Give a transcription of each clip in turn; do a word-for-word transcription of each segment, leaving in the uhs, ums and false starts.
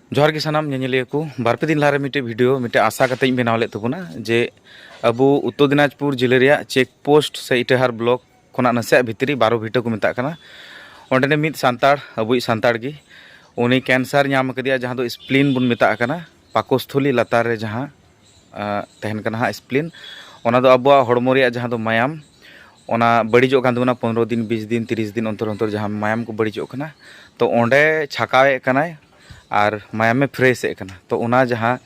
ᱡᱚᱦᱟᱨ ᱜᱮ ᱥᱟᱱᱟᱢ ᱧᱮᱧᱮᱞᱤᱭᱟᱹ ᱠᱚ᱾ ᱵᱟᱨ ᱯᱮ ᱫᱤᱱ ᱞᱟᱦᱟᱨᱮ ᱢᱤᱫᱴᱮᱡ ᱵᱷᱤᱰᱤᱭᱳ ᱢᱤᱫᱴᱮᱡ ᱟᱥᱟ ᱠᱟᱛᱮᱧ ᱵᱮᱱᱟᱣ ᱞᱮᱫ ᱛᱟᱵᱚᱱᱟ ᱡᱮ ᱟᱵᱚ ᱩᱛᱛᱚᱨ ᱫᱤᱱᱟᱡᱽᱯᱩᱨ ᱡᱮᱞᱟ ᱨᱮᱭᱟᱜ ᱪᱮᱠ ᱯᱳᱥᱴ ᱥᱮ ᱤᱴᱟᱹᱦᱟᱨ ᱵᱞᱚᱠ ᱠᱷᱚᱱᱟᱜ ᱱᱟᱥᱮᱭᱟᱜ ᱵᱷᱤᱛᱨᱤ ᱵᱟᱨᱚ ᱵᱷᱤᱴᱟᱹ ᱠᱚ ᱢᱮᱛᱟᱜ ᱠᱟᱱᱟ, ᱚᱸᱰᱮ ᱢᱤᱫ ᱥᱟᱱᱛᱟᱲ, ᱟᱵᱚᱭᱤᱡ ᱥᱟᱱᱛᱟᱲ ᱜᱮ, ᱩᱱᱤ ᱠᱮᱱᱥᱟᱨ ᱧᱟᱢ ᱟᱠᱟᱫᱮᱭᱟ, ᱡᱟᱦᱟᱸ ᱫᱚ ᱥᱯᱞᱤᱱ ᱵᱚᱱ ᱢᱮᱛᱟᱜ ᱠᱟᱱᱟ, ᱯᱟᱠᱚᱥᱛᱷᱚᱞᱤ ᱞᱟᱛᱟᱨ ᱨᱮ ᱡᱟᱦᱟᱸ ᱟᱸ, ᱛᱟᱦᱮᱱ ᱠᱟᱱᱟ ᱦᱟᱸᱜ ᱥᱯᱞᱤᱱ᱾ ᱚᱱᱟ ᱫᱚ ᱟᱵᱚᱣᱟᱜ ᱦᱚᱲᱢᱚ ᱨᱮᱭᱟᱜ ᱡᱟᱦᱟᱸ ᱫᱚ ᱢᱟᱭᱟᱢ, ᱚᱱᱟ ᱵᱟᱹᱲᱤᱡᱚᱜ ᱠᱟᱱ ᱛᱟᱵᱚᱱᱟ ᱯᱚᱱᱨᱚ ᱫᱤᱱ, ᱵᱤᱥ ᱫᱤᱱ, ᱛᱤᱨᱤᱥ ᱫᱤᱱ ᱚᱱᱛᱚᱨ ᱚᱱᱛᱚᱨ ᱡᱟᱦᱟᱸ ᱢᱟᱭᱟᱢ ᱠᱚ ᱵᱟᱹᱲᱤᱡᱚᱜ ᱠᱟᱱᱟ᱾ ᱛᱚ ᱚᱸᱰᱮ ᱪᱷᱟᱠᱟᱣᱮᱫ ᱠᱟᱱᱟᱭ ᱟᱨ ᱢᱟᱭᱟᱢᱮ ᱯᱷᱨᱮᱥᱮᱫ ᱠᱟᱱᱟ᱾ ᱛᱚ ᱚᱱᱟ ᱡᱟᱦᱟᱸ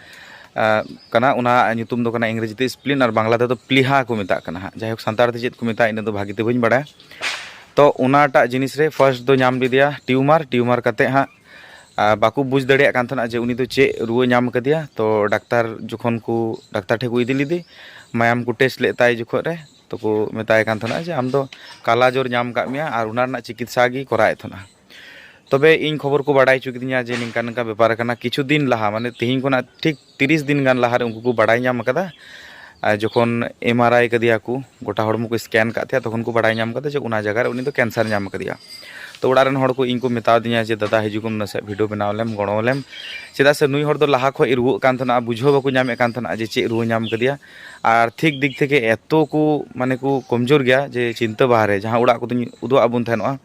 ᱟᱸ, ᱠᱟᱱᱟ, ᱚᱱᱟ ᱧᱩᱛᱩᱢ ᱫᱚ ᱠᱟᱱᱟ ᱤᱝᱨᱮᱡᱤ ᱛᱮ ᱥᱯᱞᱤᱱ ᱟᱨ ᱵᱟᱝᱞᱟ ᱛᱮᱫᱚ ᱯᱞᱤᱦᱟ ᱠᱚ ᱢᱮᱛᱟᱜ ᱠᱟᱱᱟ ᱦᱟᱸᱜ᱾ ᱡᱟᱭᱦᱳᱠ, ᱥᱟᱱᱛᱟᱲ ᱛᱮ ᱪᱮᱫ ᱠᱚ ᱢᱮᱛᱟᱜᱼᱟ ᱤᱱᱟᱹ ᱫᱚ ᱵᱷᱟᱹᱜᱤ ᱛᱮ ᱵᱟᱹᱧ ᱵᱟᱲᱟᱭᱟ᱾ ᱛᱚ ᱚᱱᱟᱴᱟᱜ ᱡᱤᱱᱤᱥ ᱨᱮ ᱯᱷᱟᱥᱴ ᱫᱚ ᱧᱟᱢ ᱞᱮᱫᱮᱭᱟ ᱴᱤᱭᱩᱢᱟᱨ᱾ ᱴᱤᱭᱩᱢᱟᱨ ᱠᱟᱛᱮ ᱦᱟᱸᱜ ᱟᱨ ᱵᱟᱠᱚ ᱵᱩᱡᱽ ᱫᱟᱲᱮᱭᱟᱜ ᱠᱟᱱ ᱛᱟᱦᱮᱱᱟ ᱡᱮ ᱩᱱᱤ ᱫᱚ ᱪᱮᱫ ᱨᱩᱣᱟᱹ ᱧᱟᱢ ᱠᱟᱫᱮᱭᱟ᱾ ᱛᱚ ᱰᱟᱠᱛᱟᱨ ᱡᱚᱠᱷᱚᱱ ᱠᱚ, ᱰᱟᱠᱛᱟᱨ ᱴᱷᱮᱱ ᱠᱚ ᱤᱫᱤ ᱞᱮᱫᱮ, ᱢᱟᱭᱟᱢ ᱠᱚ ᱴᱮᱥᱴ ᱞᱮᱫ ᱛᱟᱭ ᱡᱚᱠᱷᱚᱱ ᱨᱮ, ᱛᱚ ᱠᱚ ᱢᱮᱛᱟᱭ ᱠᱟᱱ ᱛᱟᱦᱮᱱᱟ ᱡᱮ ᱟᱢ ᱫᱚ ᱠᱟᱞᱟ ᱡᱳᱨ ᱧᱟᱢ ᱟᱠᱟᱫ ᱢᱮᱭᱟ ᱟᱨ ᱚᱱᱟ ᱨᱮᱱᱟᱜ ᱪᱤᱠᱤᱛᱥᱟ ᱜᱮ ᱠᱚᱨᱟᱣᱮᱫ ᱛᱟᱦᱮᱱᱟ᱾ ᱛᱚᱵᱮ ᱤᱧ ᱠᱷᱚᱵᱚᱨ ᱠᱚ ᱵᱟᱰᱟᱭ ᱦᱚᱪᱚ ᱠᱤᱫᱤᱧᱟ ᱡᱮ ᱱᱤᱝᱠᱟ ᱱᱤᱝᱠᱟ ᱵᱮᱯᱟᱨ ᱠᱟᱱᱟ᱾ ᱠᱤᱪᱷᱩ ᱫᱤᱱ ᱞᱟᱦᱟ, ᱢᱟᱱᱮ ᱛᱮᱦᱮᱧ ᱠᱷᱚᱱᱟᱜ ᱴᱷᱤᱠ ᱛᱤᱨᱤᱥ ᱫᱤᱱ ᱜᱟᱱ ᱞᱟᱦᱟᱨᱮ ᱩᱱᱠᱩ ᱠᱚ ᱵᱟᱰᱟᱭ ᱧᱟᱢ ᱟᱠᱟᱫᱟ᱾ ᱟᱨ ᱡᱚᱠᱷᱚᱱ ᱮᱢ ᱟᱨ ᱟᱭ ᱠᱟᱫᱮᱭᱟ ᱠᱚ, ᱜᱚᱴᱟ ᱦᱚᱲᱢᱚ ᱠᱚ ᱥᱠᱮᱱ ᱠᱟᱫ ᱛᱟᱭᱟ, ᱛᱚᱠᱷᱚᱱ ᱠᱚ ᱵᱟᱰᱟᱭ ᱧᱟᱢ ᱠᱟᱫᱟ ᱡᱮ ᱚᱱᱟ ᱡᱟᱭᱜᱟ ᱨᱮ ᱩᱱᱤ ᱫᱚ ᱠᱮᱱᱥᱟᱨ ᱧᱟᱢ ᱠᱟᱫᱮᱭᱟ᱾ ᱛᱚ ᱚᱲᱟᱜ ᱨᱮᱱ ᱦᱚᱲ ᱠᱚ ᱤᱧ ᱠᱚ ᱢᱮᱛᱟᱣ ᱫᱤᱧᱟ ᱡᱮ, "ᱫᱟᱫᱟ, ᱦᱤᱡᱩᱜ ᱢᱮ, ᱱᱟᱥᱮᱭᱟᱜ ᱵᱷᱤᱰᱤᱭᱳ ᱵᱮᱱᱟᱣ ᱞᱮᱢ, ᱜᱚᱲᱚ ᱞᱮᱢ", ᱪᱮᱫᱟᱜ ᱥᱮ ᱱᱩᱭ ᱦᱚᱲ ᱫᱚ ᱞᱟᱦᱟ ᱠᱷᱚᱡ ᱨᱩᱣᱟᱹᱜ ᱠᱟᱱ ᱛᱟᱦᱮᱱᱟ, ᱵᱩᱡᱷᱟᱹᱣ ᱵᱟᱠᱚ ᱧᱟᱢᱮᱫ ᱠᱟᱱ ᱛᱟᱦᱮᱱᱟ ᱡᱮ ᱪᱮᱫ ᱨᱩᱣᱟᱹ ᱧᱟᱢ ᱠᱟᱫᱮᱭᱟ᱾ ᱟᱨ ᱴᱷᱤᱠ ᱫᱤᱠ ᱛᱷᱮᱠᱮ ᱮᱛᱚ ᱠᱚ, ᱢᱟᱱᱮ, ᱠᱚ ᱠᱚᱢᱡᱳᱨ ᱜᱮᱭᱟ ᱡᱮ ᱪᱤᱱᱛᱟᱹ ᱵᱟᱦᱨᱮ᱾ ᱡᱟᱦᱟᱸ ᱚᱲᱟᱜ ᱠᱚᱫᱚᱧ ᱩᱫᱩᱜ ᱟᱫ ᱵᱚᱱ ᱛᱟᱦᱮᱱᱚᱜᱼᱟ,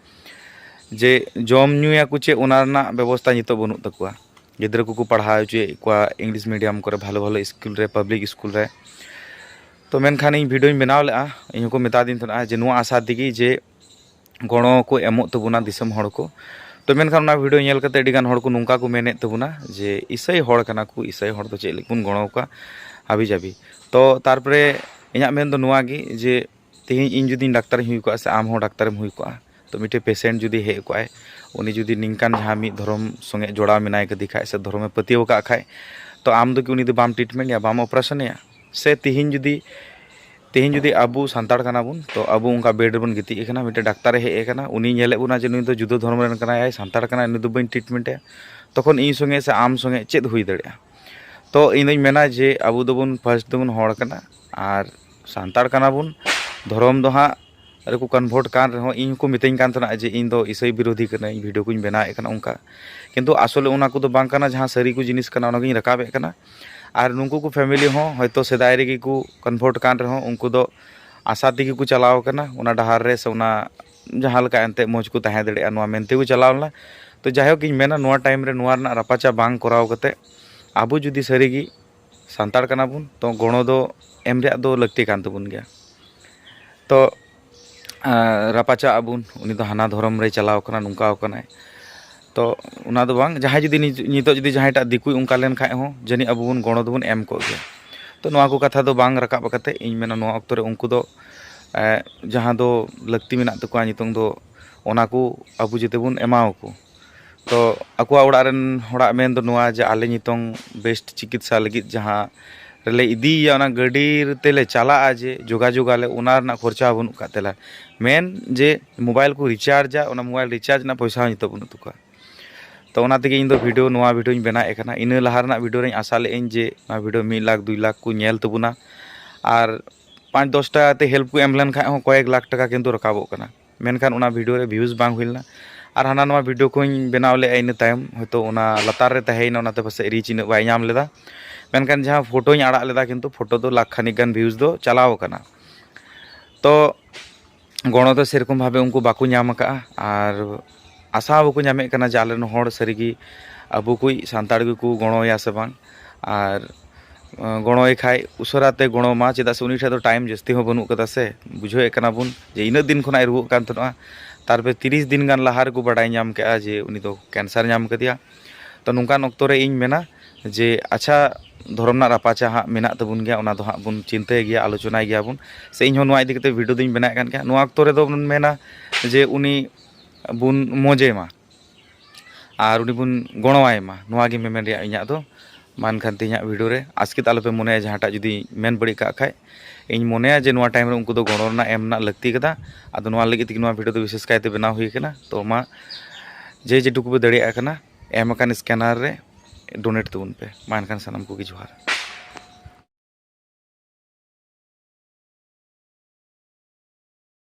ᱡᱮ ᱡᱚᱢ ᱧᱩᱭᱟᱠᱚ ᱪᱮᱫ, ᱚᱱᱟ ᱨᱮᱱᱟᱜ ᱵᱮᱵᱚᱥᱛᱷᱟ ᱱᱤᱛᱚᱜ ᱵᱟᱹᱱᱩᱜ ᱛᱟᱠᱚᱣᱟ᱾ ᱜᱤᱫᱽᱨᱟᱹ ᱠᱚᱠᱚ ᱯᱟᱲᱦᱟᱣ ᱦᱚᱪᱚᱭᱮᱫ ᱠᱚᱣᱟ ᱤᱝᱞᱤᱥ ᱢᱤᱰᱤᱭᱟᱢ ᱠᱚᱨᱮ, ᱵᱷᱟᱞᱮ ᱵᱷᱟᱞᱮ ᱥᱠᱩᱞ ᱨᱮ, ᱯᱟᱵᱽᱞᱤᱠ ᱥᱠᱩᱞ ᱨᱮ᱾ ᱛᱚ ᱢᱮᱱᱠᱷᱟᱱ ᱤᱧ ᱵᱷᱤᱰᱤᱭᱳᱧ ᱵᱮᱱᱟᱣ ᱞᱮᱫᱼᱟ, ᱤᱧ ᱦᱚᱸᱠᱚ ᱢᱮᱛᱟ ᱫᱤᱧ ᱛᱟᱦᱮᱱᱟ ᱡᱮ ᱱᱚᱣᱟ ᱟᱥᱟ ᱛᱮᱜᱮ ᱡᱮ ᱜᱚᱲᱚ ᱠᱚ ᱮᱢᱚᱜ ᱛᱟᱵᱚᱱᱟ ᱫᱤᱥᱚᱢ ᱦᱚᱲ ᱠᱚ᱾ ᱛᱚ ᱢᱮᱱᱠᱷᱟᱱ ᱚᱱᱟ ᱵᱷᱤᱰᱤᱭᱳ ᱧᱮᱞ ᱠᱟᱛᱮ ᱟᱹᱰᱤ ᱜᱟᱱ ᱦᱚᱲ ᱠᱚ ᱱᱚᱝᱠᱟ ᱠᱚ ᱢᱮᱱᱮᱫ ᱛᱟᱵᱚᱱᱟ ᱡᱮ ᱤᱥᱟᱹᱭ ᱦᱚᱲ ᱠᱟᱱᱟ ᱠᱚ, ᱤᱥᱟᱹᱭ ᱦᱚᱲ ᱫᱚ ᱪᱮᱫ ᱞᱟᱹᱜᱤᱫ ᱵᱚᱱ ᱜᱚᱲᱚ ᱟᱠᱚᱣᱟ ᱦᱟᱹᱵᱤ ᱡᱟᱹᱵᱤ᱾ ᱛᱚ ᱛᱟᱨᱯᱚᱨᱮ ᱤᱧᱟᱹᱜ ᱢᱮᱱ ᱫᱚ ᱱᱚᱣᱟ ᱜᱮ ᱡᱮ ᱛᱮᱦᱮᱧ ᱤᱧ ᱡᱩᱫᱤᱧ ᱰᱟᱠᱛᱟᱨᱤᱧ ᱦᱩᱭ ᱠᱚᱜᱼᱟ ᱥᱮ ᱟᱢ ᱦᱚᱸ ᱰᱟᱠᱛᱟᱨᱮᱢ ᱦᱩᱭ ᱠᱚᱜᱼᱟ, ᱛᱚ ᱢᱤᱫᱴᱮᱡ ᱯᱮᱥᱮᱱᱴ ᱡᱩᱫᱤ ᱦᱮᱡ ᱠᱚᱜᱼᱟᱭ, ᱩᱱᱤ ᱡᱩᱫᱤ ᱱᱤᱝᱠᱟᱱ ᱡᱟᱦᱟᱸ ᱢᱤᱫ ᱫᱷᱚᱨᱚᱢ ᱥᱚᱸᱜᱮ ᱡᱚᱲᱟᱣ ᱢᱮᱱᱟᱭ ᱠᱟᱫᱮ ᱠᱷᱟᱡ ᱥᱮ ᱫᱷᱚᱨᱚᱢᱮ ᱯᱟᱹᱛᱭᱟᱹᱣ ᱟᱠᱟᱫ ᱠᱷᱟᱡ, ᱛᱚ ᱟᱢ ᱫᱚ ᱠᱤ ᱩᱱᱤ ᱫᱚ ᱵᱟᱢ ᱴᱨᱤᱴᱢᱮᱱᱴ ᱮᱭᱟ, ᱵᱟᱢ ᱚᱯᱟᱨᱮᱥᱚᱱ ᱮᱭᱟ? ᱥᱮ ᱛᱤᱦᱤᱧ ᱡᱩᱫᱤ, ᱛᱤᱦᱤᱧ ᱡᱩᱫᱤ ᱟᱵᱚ ᱥᱟᱱᱛᱟᱲ ᱠᱟᱱᱟ ᱵᱚᱱ, ᱛᱚ ᱟᱵᱚ ᱚᱱᱠᱟ ᱵᱮᱰ ᱨᱮᱵᱚᱱ ᱜᱤᱛᱤᱡ ᱟᱠᱟᱱᱟ, ᱢᱤᱫᱴᱮᱡ ᱰᱟᱠᱛᱟᱨᱮ ᱦᱮᱡ ᱟᱠᱟᱱᱟ, ᱩᱱᱤ ᱧᱮᱞᱮᱫ ᱵᱚᱱᱟ ᱡᱮ ᱱᱩᱭ ᱫᱚ ᱡᱩᱫᱟᱹ ᱫᱷᱚᱨᱚᱢ ᱨᱮᱱ ᱠᱟᱱᱟᱭ, ᱥᱟᱱᱛᱟᱲ ᱠᱟᱱᱟᱭ, ᱩᱱᱤ ᱫᱚ ᱵᱟᱹᱧ ᱴᱨᱤᱴᱢᱮᱱᱴ ᱮᱭᱟ, ᱛᱚᱠᱷᱚᱱ ᱤᱧ ᱥᱚᱸᱜᱮ ᱥᱮ ᱟᱢ ᱥᱚᱸᱜᱮ ᱪᱮᱫ ᱦᱩᱭ ᱫᱟᱲᱮᱭᱟᱜᱼᱟ? ᱛᱚ ᱤᱧ ᱫᱚᱧ ᱢᱮᱱᱟ ᱡᱮ ᱟᱵᱚ ᱫᱚᱵᱚᱱ ᱯᱷᱟᱥᱴ ᱫᱚᱵᱚᱱ ᱦᱚᱲ ᱠᱟᱱᱟ, ᱟᱨ ᱥᱟᱱᱛᱟᱲ ᱠᱟᱱᱟ ᱵᱚᱱ, ᱫᱷᱚᱨᱚᱢ ᱫᱚ ᱦᱟᱸᱜ ᱨᱮᱠᱚ ᱠᱚᱱᱵᱷᱟᱨᱴ ᱠᱟᱱ ᱨᱮᱦᱚᱸ, ᱤᱧ ᱦᱚᱸᱠᱚ ᱢᱤᱛᱟᱹᱧ ᱠᱟᱱ ᱛᱟᱦᱮᱱᱟ ᱡᱮ ᱤᱧ ᱫᱚ ᱤᱥᱟᱹᱭ ᱵᱤᱨᱳᱫᱷᱤ ᱠᱟᱹᱱᱟᱹᱧ, ᱵᱷᱤᱰᱤᱭᱳ ᱠᱚᱧ ᱵᱮᱱᱟᱣᱮᱫ ᱠᱟᱱᱟ ᱚᱱᱠᱟ᱾ ᱠᱤᱱᱛᱩ ᱟᱥᱚᱞᱮ ᱚᱱᱟ ᱠᱚᱫᱚ ᱵᱟᱝ ᱠᱟᱱᱟ, ᱡᱟᱦᱟᱸ ᱥᱟᱹᱨᱤ ᱠᱚ ᱡᱤᱱᱤᱥ ᱠᱟᱱᱟ ᱚᱱᱟᱜᱤᱧ ᱨᱟᱠᱟᱵᱮᱫ ᱠᱟᱱᱟ᱾ ᱟᱨ ᱱᱩᱠᱩ ᱠᱚ ᱯᱷᱮᱢᱤᱞᱤ ᱦᱚᱸ ᱦᱚᱭᱛᱳ ᱥᱮᱫᱟᱭ ᱨᱮᱜᱮ ᱠᱚ ᱠᱚᱱᱵᱷᱟᱨᱴ ᱠᱟᱱ ᱨᱮᱦᱚᱸ, ᱩᱱᱠᱩ ᱫᱚ ᱟᱥᱟ ᱛᱮᱜᱮ ᱠᱚ ᱪᱟᱞᱟᱣ ᱠᱟᱱᱟ ᱚᱱᱟ ᱰᱟᱦᱟᱨ ᱨᱮ, ᱥᱮ ᱚᱱᱟ ᱡᱟᱦᱟᱸ ᱞᱮᱠᱟ ᱮᱱᱛᱮᱫ ᱢᱚᱡᱽ ᱠᱚ ᱛᱟᱦᱮᱸ ᱫᱟᱲᱮᱭᱟᱜᱼᱟ, ᱱᱚᱣᱟ ᱢᱮᱱ ᱛᱮᱠᱚ ᱪᱟᱞᱟᱣ ᱞᱮᱱᱟ᱾ ᱛᱚ ᱡᱟᱭᱦᱳᱠ, ᱤᱧ ᱢᱮᱱᱟ ᱱᱚᱣᱟ ᱴᱟᱭᱤᱢ ᱨᱮ ᱱᱚᱣᱟ ᱨᱮᱱᱟᱜ ᱨᱟᱯᱟᱪᱟ ᱵᱟᱝ ᱠᱚᱨᱟᱣ ᱠᱟᱛᱮ, ᱟᱵᱚ ᱡᱩᱫᱤ ᱥᱟᱹᱨᱤᱜᱮ ᱥᱟᱱᱛᱟᱲ ᱠᱟᱱᱟ ᱵᱚᱱ, ᱛᱚ ᱜᱚᱲᱚ ᱫᱚ ᱮᱢ ᱨᱮᱭᱟᱜ ᱫᱚ ᱞᱟᱹᱠᱛᱤ ᱠᱟᱱ ᱛᱟᱵᱚᱱ ᱜᱮᱭᱟ᱾ ᱛᱚ ᱟᱨ ᱨᱟᱯᱟᱪᱟᱜ ᱟᱵᱚᱱ, ᱩᱱᱤ ᱫᱚ ᱦᱟᱱᱟ ᱫᱷᱚᱨᱚᱢ ᱨᱮᱭ ᱪᱟᱞᱟᱣ ᱠᱟᱱᱟ, ᱱᱚᱝᱠᱟ ᱠᱟᱱᱟᱭ᱾ ᱛᱚ ᱚᱱᱟ ᱫᱚ ᱵᱟᱝ, ᱡᱟᱦᱟᱸᱭ ᱡᱩᱫᱤ ᱱᱤᱡ- ᱱᱤᱛᱚᱜ ᱡᱩᱫᱤ ᱡᱟᱦᱟᱸᱭᱴᱟᱜ ᱫᱤᱠᱩᱭ ᱚᱱᱠᱟ ᱞᱮᱱ ᱠᱷᱟᱡ ᱦᱚᱸ, ᱡᱟᱹᱱᱤᱡ ᱟᱵᱚ ᱵᱚᱱ ᱜᱚᱲᱚ ᱫᱚᱵᱚᱱ ᱮᱢ ᱠᱚᱜ ᱜᱮᱭᱟ᱾ ᱛᱚ ᱱᱚᱣᱟ ᱠᱚ ᱠᱟᱛᱷᱟ ᱫᱚ ᱵᱟᱝ ᱨᱟᱠᱟᱵ ᱠᱟᱛᱮ, ᱤᱧ ᱢᱮᱱᱟ ᱱᱚᱣᱟ ᱚᱠᱛᱚ ᱨᱮ ᱩᱱᱠᱩ ᱫᱚ, ᱮ, ᱡᱟᱦᱟᱸ ᱫᱚ ᱞᱟᱹᱠᱛᱤ ᱢᱮᱱᱟᱜ ᱛᱟᱠᱚᱣᱟ ᱱᱤᱛᱚᱝ ᱫᱚ, ᱚᱱᱟ ᱠᱚ ᱟᱵᱚ ᱡᱟᱛᱮ ᱵᱚᱱ ᱮᱢᱟᱣᱟᱠᱚ᱾ ᱛᱚ ᱟᱠᱚᱣᱟᱜ ᱚᱲᱟᱜ ᱨᱮᱱ ᱦᱚᱲᱟᱜ ᱢᱮᱱ ᱫᱚ ᱱᱚᱣᱟ ᱡᱮ ᱟᱞᱮ ᱱᱤᱛᱚᱝ ᱵᱮᱥᱴ ᱪᱤᱠᱤᱛᱥᱟ ᱞᱟᱹᱜᱤᱫ ᱡᱟᱦᱟᱸ ᱨᱮᱞᱮ ᱤᱫᱤᱭᱮᱭᱟ, ᱚᱱᱟ ᱜᱟᱹᱰᱤ ᱛᱮᱞᱮ ᱪᱟᱞᱟᱜᱼᱟ, ᱡᱮ ᱡᱳᱜᱟᱡᱳᱜᱽ ᱟᱞᱮ, ᱚᱱᱟ ᱨᱮᱱᱟᱜ ᱠᱷᱚᱨᱪᱟ ᱦᱚᱸ ᱵᱟᱹᱱᱩᱜ ᱠᱟᱫ ᱛᱟᱞᱮᱭᱟ᱾ ᱢᱮᱱ ᱡᱮ ᱢᱳᱵᱟᱭᱤᱞ ᱠᱚ ᱨᱤᱪᱟᱨᱡᱟ, ᱚᱱᱟ ᱢᱳᱵᱟᱭᱤᱞ ᱨᱤᱪᱟᱨᱡᱽ ᱨᱮᱱᱟᱜ ᱯᱚᱭᱥᱟ ᱦᱚᱸ ᱱᱤᱛᱚᱜ ᱵᱟᱹᱱᱩᱜ ᱛᱟᱠᱚᱣᱟ᱾ ᱛᱚ ᱚᱱᱟ ᱛᱮᱜᱮ ᱤᱧ ᱫᱚ ᱵᱷᱤᱰᱤᱭᱳ, ᱱᱚᱣᱟ ᱵᱷᱤᱰᱤᱭᱳᱧ ᱵᱮᱱᱟᱣᱮᱫ ᱠᱟᱱᱟ᱾ ᱤᱱᱟᱹ ᱞᱟᱦᱟ ᱨᱮᱱᱟᱜ ᱵᱷᱤᱰᱤᱭᱳ ᱨᱮᱧ ᱟᱥᱟ ᱞᱮᱫ ᱟᱹᱧ ᱡᱮ ᱱᱚᱣᱟ ᱵᱷᱤᱰᱤᱭᱳ ᱢᱤᱫ ᱞᱟᱠᱷ ᱫᱩᱭ ᱞᱟᱠᱷ ᱠᱚ ᱧᱮᱞ ᱛᱟᱵᱚᱱᱟ, ᱟᱨ ᱯᱟᱸᱪ ᱫᱚᱥ ᱴᱟᱠᱟ ᱛᱮ ᱦᱮᱞᱯ ᱠᱚ ᱮᱢ ᱞᱮᱱᱠᱷᱟᱡ ᱦᱚᱸ ᱠᱚᱭᱮᱠ ᱞᱟᱠᱷ ᱴᱟᱠᱟ ᱠᱤᱱᱛᱩ ᱨᱟᱠᱟᱵᱚᱜ ᱠᱟᱱᱟ᱾ ᱢᱮᱱᱠᱷᱟᱱ ᱚᱱᱟ ᱵᱷᱤᱰᱤᱭᱳ ᱨᱮ ᱵᱷᱤᱭᱩᱡᱽ ᱵᱟᱝ ᱦᱩᱭ ᱞᱮᱱᱟ᱾ ᱟᱨ ᱦᱟᱱᱟ ᱱᱚᱣᱟ ᱵᱷᱤᱰᱤᱭᱳ ᱠᱚᱧ ᱵᱮᱱᱟᱣ ᱞᱮᱫᱼᱟ, ᱤᱱᱟᱹ ᱛᱟᱭᱚᱢ ᱦᱚᱭᱛᱳ ᱚᱱᱟ ᱞᱟᱛᱟᱨ ᱨᱮ ᱛᱟᱦᱮᱸᱭᱮᱱᱟ, ᱚᱱᱟᱛᱮ ᱯᱟᱥᱮᱡ ᱨᱤᱪ ᱤᱱᱟᱹᱜ ᱵᱟᱭ ᱧᱟᱢ ᱞᱮᱫᱟ᱾ ᱢᱮᱱᱠᱷᱟᱱ ᱡᱟᱦᱟᱸ ᱯᱷᱳᱴᱳᱧ ᱟᱲᱟᱜ ᱞᱮᱫᱟ, ᱠᱤᱱᱛᱩ ᱯᱷᱳᱴᱳ ᱫᱚ ᱞᱟᱠᱷ ᱠᱷᱟᱱᱤᱠ ᱜᱟᱱ ᱵᱷᱤᱭᱩᱡᱽ ᱫᱚ ᱪᱟᱞᱟᱣ ᱟᱠᱟᱱᱟ᱾ ᱛᱚ ᱜᱚᱲᱚ ᱫᱚ ᱥᱮᱨᱚᱠᱚᱢ ᱵᱷᱟᱵᱮ ᱩᱱᱠᱩ ᱵᱟᱠᱚ ᱧᱟᱢ ᱟᱠᱟᱫᱼᱟ, ᱟᱨ ᱟᱥᱟ ᱦᱚᱸ ᱵᱟᱠᱚ ᱧᱟᱢᱮᱫ ᱠᱟᱱᱟ ᱡᱮ ᱟᱞᱮ ᱨᱮᱱ ᱦᱚᱲ ᱥᱟᱹᱨᱤᱜᱮ ᱟᱵᱚ ᱠᱚ ᱥᱟᱱᱛᱟᱲ ᱜᱮᱠᱚ ᱜᱚᱲᱚᱭᱟ ᱥᱮ ᱵᱟᱝ᱾ ᱟᱨ ᱜᱚᱲᱚᱭ ᱠᱷᱟᱡ ᱩᱥᱟᱹᱨᱟ ᱛᱮ ᱜᱚᱲᱚ ᱢᱟ, ᱪᱮᱫᱟᱜ ᱥᱮ ᱩᱱᱤ ᱴᱷᱮᱱ ᱫᱚ ᱴᱟᱭᱤᱢ ᱡᱟᱹᱥᱛᱤ ᱦᱚᱸ ᱵᱟᱹᱱᱩᱜ ᱠᱟᱫᱟ ᱥᱮ᱾ ᱵᱩᱡᱷᱟᱹᱣᱮᱫ ᱠᱟᱱᱟ ᱵᱚᱱ ᱡᱮ ᱤᱱᱟᱹᱜ ᱫᱤᱱ ᱠᱷᱚᱱᱟᱜ ᱮ ᱨᱩᱣᱟᱹᱜ ᱠᱟᱱ ᱛᱟᱦᱮᱱᱟ᱾ ᱛᱟᱨᱯᱚᱨᱮ ᱛᱤᱨᱤᱥ ᱫᱤᱱ ᱜᱟᱱ ᱞᱟᱦᱟ ᱨᱮᱠᱚ ᱵᱟᱰᱟᱭ ᱧᱟᱢ ᱠᱮᱫᱼᱟ ᱡᱮ ᱩᱱᱤ ᱫᱚ ᱠᱮᱱᱥᱟᱨ ᱧᱟᱢ ᱠᱟᱫᱮᱭᱟ᱾ ᱛᱚ ᱱᱚᱝᱠᱟᱱ ᱚᱠᱛᱚ ᱨᱮ ᱤᱧ ᱢᱮᱱᱟ ᱡᱮ ᱟᱪᱪᱷᱟ, ᱫᱷᱚᱨᱚᱢ ᱨᱮᱱᱟᱜ ᱨᱟᱯᱟᱪᱟ ᱦᱟᱸᱜ ᱢᱮᱱᱟᱜ ᱛᱟᱵᱚᱱ ᱜᱮᱭᱟ, ᱚᱱᱟ ᱫᱚ ᱦᱟᱸᱜ ᱵᱚᱱ ᱪᱤᱱᱛᱟᱹᱭ ᱜᱮᱭᱟ, ᱟᱞᱳᱪᱚᱱᱟᱭ ᱜᱮᱭᱟ ᱵᱚᱱ, ᱥᱮ ᱤᱧ ᱦᱚᱸ ᱱᱚᱣᱟ ᱤᱫᱤ ᱠᱟᱛᱮ ᱵᱷᱤᱰᱤᱭᱳ ᱫᱚᱧ ᱵᱮᱱᱟᱣᱮᱫ ᱠᱟᱱ ᱜᱮᱭᱟ᱾ ᱱᱚᱣᱟ ᱚᱠᱛᱚ ᱨᱮᱫᱚ ᱵᱚᱱ ᱢᱮᱱᱟ ᱡᱮ ᱩᱱᱤ ᱵᱚᱱ ᱢᱚᱡᱮ ᱢᱟ ᱟᱨ ᱩᱱᱤ ᱵᱚᱱ ᱜᱚᱲᱚᱣᱟᱭ ᱢᱟ, ᱱᱚᱣᱟ ᱜᱮ ᱢᱮᱢᱮᱱ ᱨᱮᱭᱟᱜ ᱤᱧᱟᱹᱜ ᱫᱚ᱾ ᱢᱟ ᱮᱱᱠᱷᱟᱱ ᱛᱮᱦᱮᱧᱟᱜ ᱵᱷᱤᱰᱤᱭᱳ ᱨᱮ ᱟᱥᱠᱮᱛ ᱟᱞᱚᱯᱮ ᱢᱚᱱᱮᱭᱟ, ᱡᱟᱦᱟᱸᱴᱟᱜ ᱡᱩᱫᱤ ᱢᱮᱱ ᱵᱟᱹᱲᱤᱡ ᱠᱟᱜ ᱠᱷᱟᱡ᱾ ᱤᱧ ᱢᱚᱱᱮᱭᱟ ᱡᱮ ᱱᱚᱣᱟ ᱴᱟᱭᱤᱢ ᱨᱮ ᱩᱱᱠᱩ ᱫᱚ ᱜᱚᱲᱚ ᱨᱮᱱᱟᱜ ᱮᱢ ᱨᱮᱱᱟᱜ ᱞᱟᱹᱠᱛᱤ ᱠᱟᱫᱟ᱾ ᱟᱫᱚ ᱱᱚᱣᱟ ᱞᱟᱹᱜᱤᱫ ᱛᱮᱜᱮ ᱱᱚᱣᱟ ᱵᱷᱤᱰᱤᱭᱳ ᱫᱚ ᱵᱤᱥᱮᱥ ᱠᱟᱭᱛᱮ ᱵᱮᱱᱟᱣ ᱦᱩᱭ ᱠᱟᱱᱟ᱾ ᱛᱚ ᱢᱟ, ᱡᱮ ᱡᱮᱴᱩᱠᱩ ᱯᱮ ᱫᱟᱲᱮᱭᱟᱜ ᱠᱟᱱᱟ, ᱮᱢ ᱟᱠᱟᱱ ᱥᱠᱮᱱᱟᱨ ᱨᱮ ᱰᱳᱱᱮᱴ ᱛᱟᱵᱚᱱ ᱯᱮ᱾ ᱢᱟ ᱮᱱᱠᱷᱟᱱ ᱥᱟᱱᱟᱢ ᱠᱚᱜᱮ ᱡᱚᱦᱟᱨ᱾